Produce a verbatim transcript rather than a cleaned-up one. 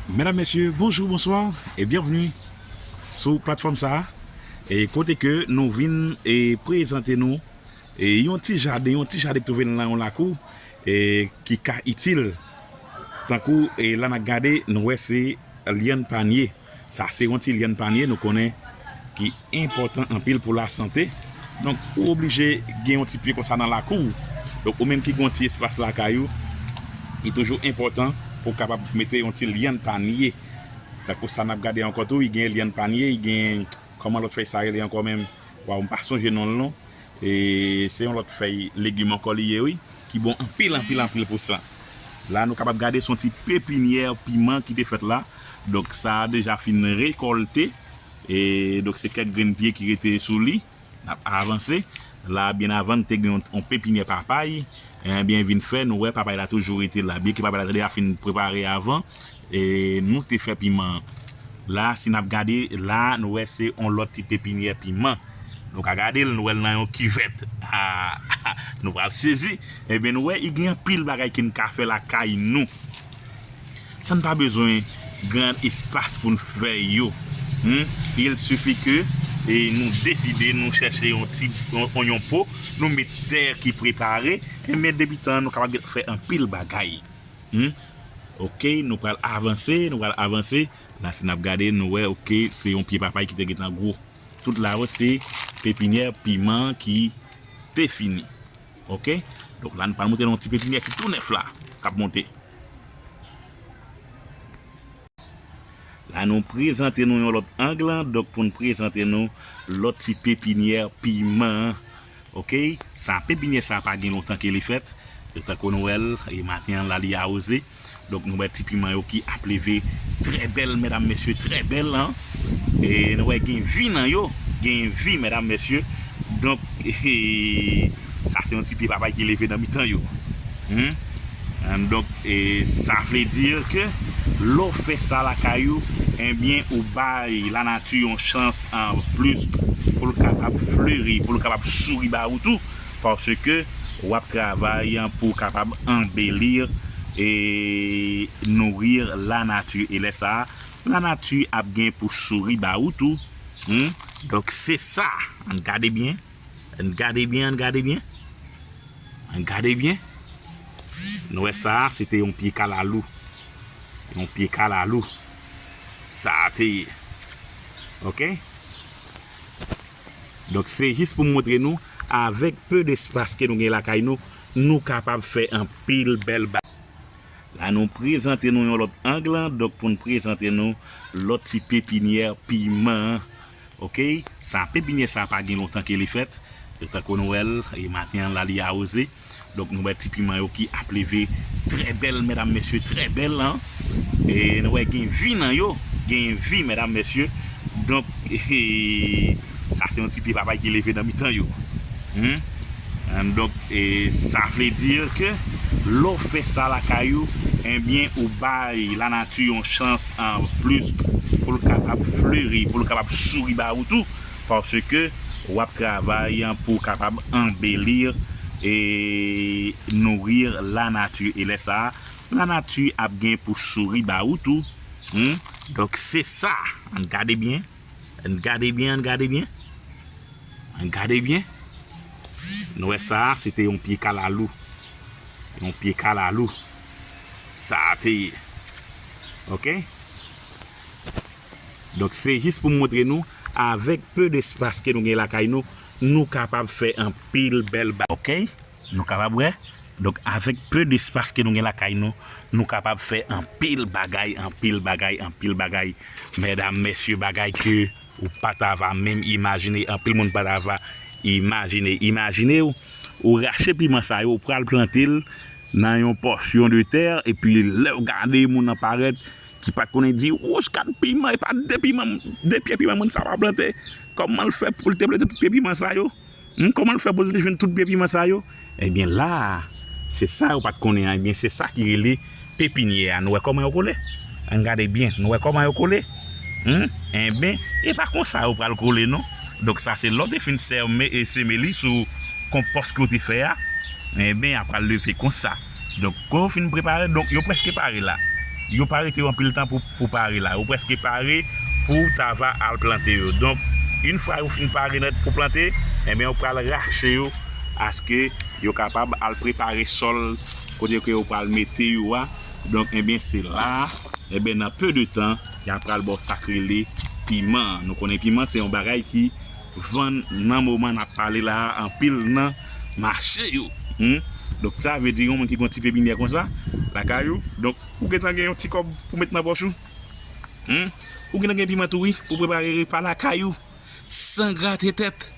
Medam, mesye, bonjou, bonswa e byenvni sou platfòm sa a. E kote ke nou vin e prezante nou e yon ti jaden, yon ti jaden ki twouve l nan yon lakou e ki ka itil. Tankou e la n ap gade, nou wè se lyann panye. Sa se yon ti lyann panye, nou konnen ki enpòtan anpil pou lasante. Donk, ou oblije gen yon ti pye konsa nan lakou w. Donk, ou menm ki gen yon ti espas lakay ou, li toujou enpòtan pou w kapab mete yon ti lyann panye. Tankou sa n ap gade ankò tou, li gen lyann panye, li gen, kòman lòt fèy sa rele ankò menm? Waw, m pa sonje non l non. E se yon lòt fèy legim ankò li ye, wi, ki bon anpil, anpil, anpil pou san. La, nou kapab gade se yon ti pepinyè piman ki te fèt la. Donk, sa a deja fin rekòlte. E donk, se kèk grenn pye ki rete sou li. N ap avanse. La, byen avan, n te gen yon, yon pepinyè papay. Ebyen, vin fè, nou wè papay la toujou rete la. Byen ke papay la te deja fin prepare avan, e nou te fè piman an. La, si n ap gade, la, nou wè se yon lòt ti pepinyè piman. Nou ka gade l, nou wè l nan yon kivèt. Ah, nou pral sezi. Ebyen, nou wè, i gen anpil bagay ke n ka fè lakay nou. Sa n pa bezwen gran espas pou n fè yo. Hmm? Il sifi ke e nou deside, nou chèche yon ti, yon, yon po, nou met tè ki prepare, ebyen, depi tan an, nou kapab fè anpil bagay. Hmm? Oke, nou pral avanse, nou pral avanse. La, si n ap gade, nou wè, oke, se yon pye papay ki te gentan gwo. Tout la yo, se pepinyè piman ki te fini. Oke? Donk, la, nou pral montre nou yon ti pepinyè ki tou nèf la, k ap monte. La, nou prezante nou yon lòt ang lan, donk, pou n prezante nou lòt ti pepinyè piman an. Oke? Sa, pepinyè sa pa gen lontan ke li fèt. Tankou nou wè l, e maten an la, li awoze. Donk, nou wè ti piman yo ki ap leve trè bèl, medam, mesye, trè bèl, an. E nou wè gen vi nan yo, gen vi, medam, mesye. Donk, e, sa se yon ti pye papay ki leve nan mitan yo. Hmm? An, donk, e, sa vle di ke lè w fè sa lakay ou, ebyen, ou bay lanati yon chans an plis pou l kapab fleri, pou l kapab souri ba ou tou, paske w ap travay pou w kapab anbeli e nouri lanati. E lè sa a, lanati ap gen pou souri ba ou tou. Hmm? Donk, se sa. Ann gade byen. Ann gade byen, ann gade byen. Ann gade byen. Nou wè sa a, se te yon pye kalalou. Yon pye kalalou. Sa a te ye. Oke? Donk, se jis pou m montre nou, avèk pe despas ke nou gen lakay nou, nou kapab fè anpil bèl bagay. La, nou prezante nou yon lòt ang lan, donk, pou n prezante nou lòt ti pepinyè piman an. Oke? Sa, pepinyè sa pa gen lontan ke li fèt. Tankou nou wè l, e maten an la, li awoze. Donk, nou wè ti piman yo ki ap leve trè bèl, medam, mesye, trè bèl, an. E nou wè gen vi nan yo, gen vi, medam, mesye. Donk, e, sa se yon ti pye papay ki leve nan mitan yo. Hmm? An, donk, e, sa vle di ke lè w fè sa lakay ou, ebyen, ou bay lanati yon chans an plis pou l kapab fleri, pou l kapab souri ba ou tou, paske w ap travay pou w kapab anbeli e nouri lanati. E lè sa a, lanati ap gen pou souri ba ou tou. Hmm? Donk, se sa. Ann gade byen. Ann gade byen, ann gade byen. Ann gade byen. Nou wè sa a, se te yon pye kalalou. Yon pye kalalou. Sa a te ye. Oke? Donk, se jis pou m montre nou, avèk pe despas ke nou gen lakay nou, nou kapab fè anpil bèl ba-, oke? Nou kapab wè. Donk, avèk pe despas ke nou gen lakay nou, nou kapab fè anpil bagay, anpil bagay, anpil bagay. Medam, mesye, bagay ke ou pa ta va menm imajine, anpil moun pa ta va imajine. Imajine w, ou rache piman sa yo, ou pral plante l nan yon pòsyon de tè, epi lè w gade moun nan parèt, ki pa t konnen di, wouch, gad piman, e pa de piman, de pye piman moun sa pa plante. Kòman l fè pou l te plante tout pye piman sa yo? Hmm, kòman l fè pou l te jwenn tout pye piman sa yo? Ebyen, la a, se sa yo pa t konnen an. Ebyen, se sa ki rele pepinyè a. Nou wè kòman yo kole? Ann gade byen. Nou wè kòman yo kole? Hmm? Enben, e pa konsa yo pral kole, non. Donk, sa se lè w te fin sèmen e seme li sou konpòs ke w te fè a. Enben, a pral leve konsa. Donk, kan yo fin prepare, donk, yo prèske pare la. yo pa rete yo anpil tan pou, pou pare la. Yo prèske pare pou ta va al plante yo. Donk, yon fwa yo fin pare nèt pou plante, enben, yo pral rache yo aske yo kapab al prepare sòl kote ke yo pral mete yo a. Donk, enben, se la, enben, nan pe de tan, y a pral ba w sa k rele piman. Nou konnen piman, se yon bagay ki vann nan moman n ap pale la a anpil nan mache yo. Hmm? Donk, sa vle di yon moun ki gen yon ti pepinyè konsa, lakay ou. Donk, ou gentan gen yon ti kòb pou met nan pòch ou. Hmm? Ou gentan gen piman tou, wi, pou prepare repa lakay ou. San grate tèt.